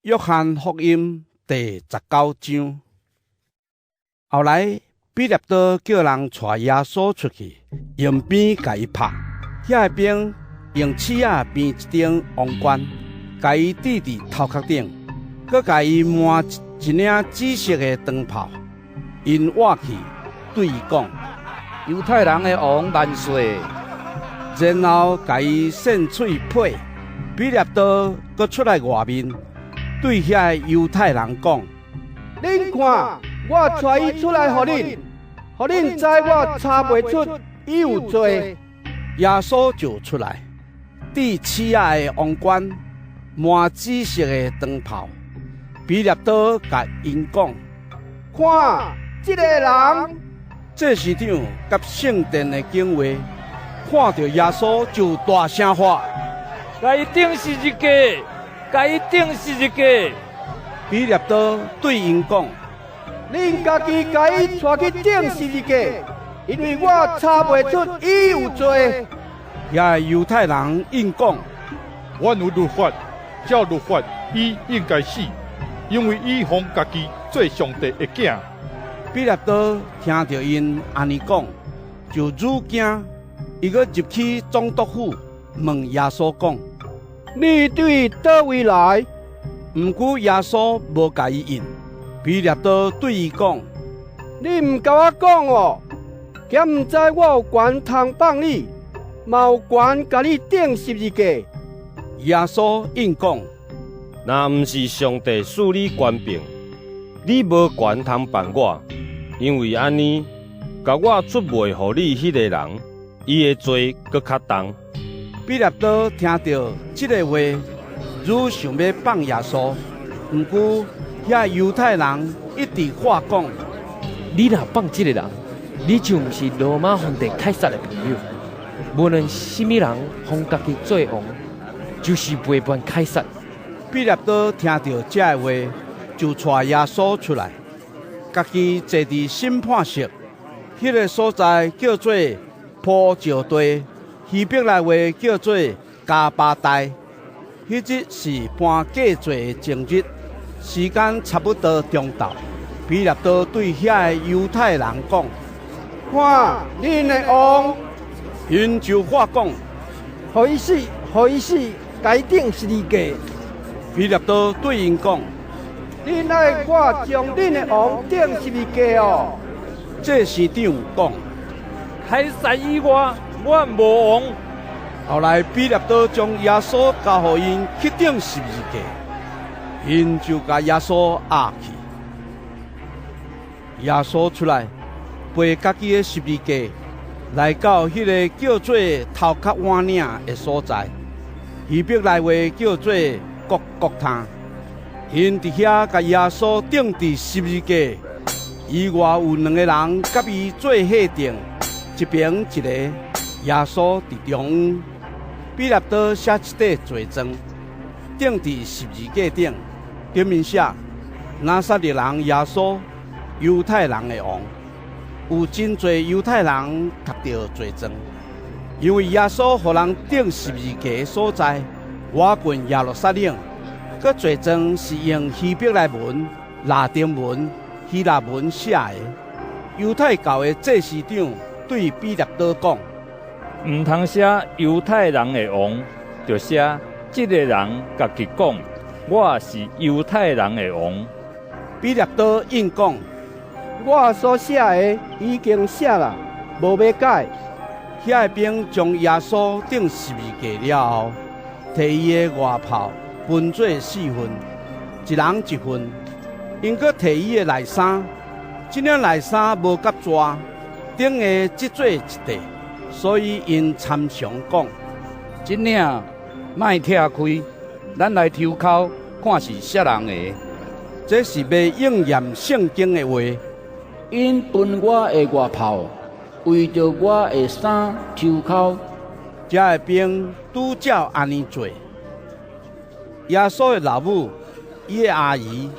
約翰福音第19章。後來，彼列多叫人帶耶穌出去，用鞭共伊拍。遐个兵用刺仔編一頂王冠，共伊戴佇頭殼頂，閣共伊縵一領紫色的長袍。𪜶倚去對伊講：猶太人的王萬歲！然後共伊扇喙皮。彼列多閣出來外面，對遐个猶太人講：恁看，我帶伊出來予恁，予恁知我查袂出伊有罪。耶穌就出來，戴刺仔的王冠，縵紫色的長袍。彼列多共𪜶講：看，這个人。祭司長佮聖殿的警衛看著耶穌就大聲喊：共伊釘十字架！共伊釘十字架！彼列多對𪜶講：恁家己共伊帶去釘十字架，因為我查袂出伊有罪。遐个猶太人應講：阮有律法，照律法，伊應該死，因為伊封家己做上帝的囝。彼列多聽著𪜶按呢講，就愈驚。伊閣入去總督府問耶穌講：你對佗位來？毋過耶穌無共伊應。彼列多對伊講：你毋共我講哦，敢毋知我有權通放你，嘛有權共你釘十字架？耶穌應講：若毋是上帝賜你權柄，你無權通辦我。因為按呢，共我出賣予你彼个人，伊的罪閣較重。彼列多聽著這个話，愈想欲放耶穌。毋過遐猶太人一直喊講：你若放這个人，你就毋是羅馬皇帝凱撒的朋友。無論啥物人封家己做王，就是背叛凱撒。彼列多聽著這个話，就帶耶穌出來，家己坐佇審判室，彼个所在叫做鋪石地，希伯來話叫做加巴大。彼日是盤過節的前日，時間差不多中晝。彼列多對遐个猶太人講：看，恁的王！𪜶就喊講：予伊死，予伊死，共伊釘十字架！彼列多對𪜶講：恁愛我將恁的王釘十字架哦？祭司長講：凱撒以外，阮無王。後來彼列多將耶穌交予𪜶去釘十字架，𪜶就共耶穌押去。耶穌出來，背家己的十字架，來到彼个叫做頭殼碗嶺的所在，希伯來話叫做各各他。𪜶佇遐共耶穌釘佇十字架，以外有兩个人佮伊做伙釘，一爿一个，耶穌佇中央。彼列多寫一塊罪狀，釘佇十字架頂，頂面寫：拿撒勒人耶穌，猶太人的王。有真濟猶太人讀著罪狀，因為耶穌予人釘十字架的所在，倚近耶路撒冷。閣罪狀是用希伯來文、拉丁文、希臘文寫的。猶太教的祭司長對彼列多講：毋通寫猶太人的王，著寫這个人家己講，我是猶太人的王。彼列多應講：我所寫的已經寫啦，無欲改。遐个兵將耶穌釘十字架了後，提伊的外袍分做四份，一人一份。𪜶閣提伊的內衫，這領內衫無夾蛇，頂下織做一塊，所以𪜶參詳講：這領莫拆開，咱來抽鬮看是啥人的。這是欲應驗聖經的話：𪜶分我的外袍，為著我的衫抽鬮。遮个兵拄照按呢做。耶穌的老母、伊的阿姨、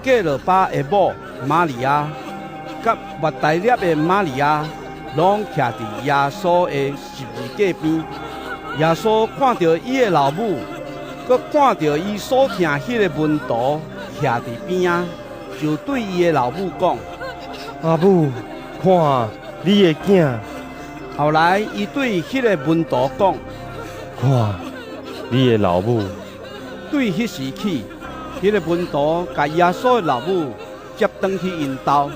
革羅巴的某瑪利亞，佮抹大拉的瑪利亞，攏徛佇耶穌的十字架邊。耶穌看著伊的老母，閣看著伊所疼彼个門徒徛佇邊仔，就對伊的老母講：阿母，看，你的囝。後來，伊對彼个門徒講：看，你的老母。對彼時起，彼个門徒共耶穌的老母接轉去𪜶兜。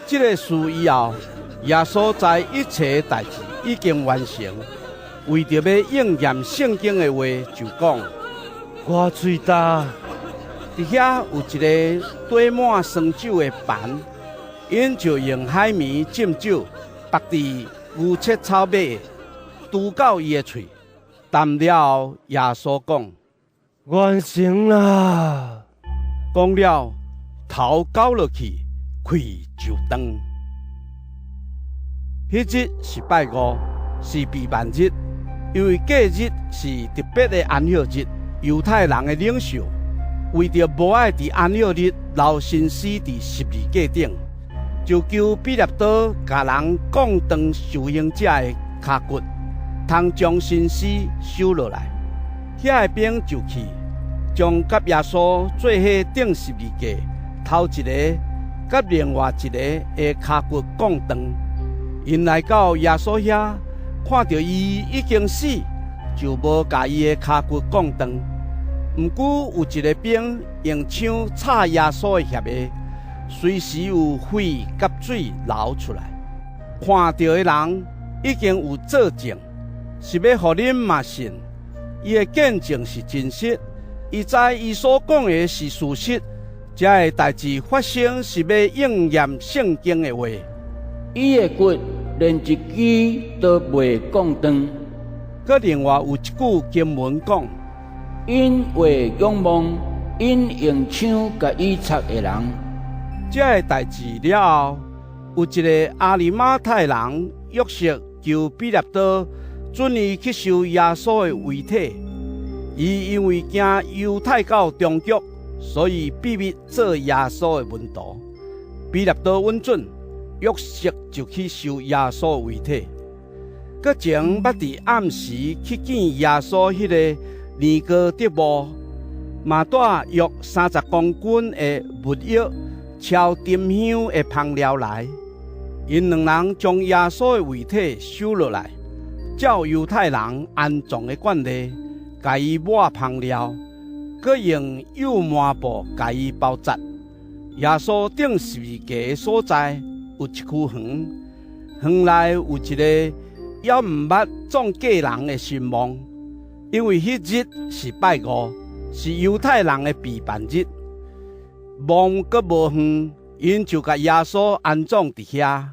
這个事以後，耶穌知一切代誌已經完成，為著欲應驗聖經的話，就講：我喙焦。佇遐有一个綴滿酸酒的盤，𪜶就用海綿浸酒，縛佇牛切草尾，拄到伊的喙。淡了後，耶穌講：完成啦！講了，頭交落去，氣就斷。彼日是拜五，是備辦日，因為隔日是特別的安息日。猶太人的領袖為著無愛佇安息日留身屍佇十字架頂，就求彼拉多共人摃斷受刑者的跤骨，通將身屍收落來。遐个兵就去，將佮耶穌做伙釘十字架，頭一个佮另外一个的跤骨摃斷。𪜶來到耶穌遐，看著伊已經死，就無共伊的跤骨摃斷。毋過有一个兵用槍插耶穌的脅下，隨時有血佮水流出來。看著的人已經有做證，是欲予恁嘛信。伊的見證是真實，伊知伊所講的是事實。這个代誌發生是欲應驗聖經的話。伊的骨連一支都袂摃斷。閣另外有一句經文講：𪜶會仰望𪜶用槍共伊插的人。這个代誌了後，有一个亞利馬太人約瑟求彼拉多准伊去收耶穌的遺體。伊因為驚猶太教當局，所以秘密做耶穌的門徒。彼拉多允准，約瑟就去收耶穌的遺體。閣前捌佇暗時去見耶穌彼个尼哥底母，嘛帶約30公斤的沒藥超沉香的芳料來。𪜶兩人將耶穌的遺體收落來，照猶太人安葬的慣例，共伊抹芳料，閣用幼麻布共伊包紮。耶穌釘十字架的所在有一區園，園內有一个猶毋捌葬過人的新墓，因為彼日是拜五，是猶太人的備辦日，墓閣無遠，𪜶就共耶穌安葬佇遐。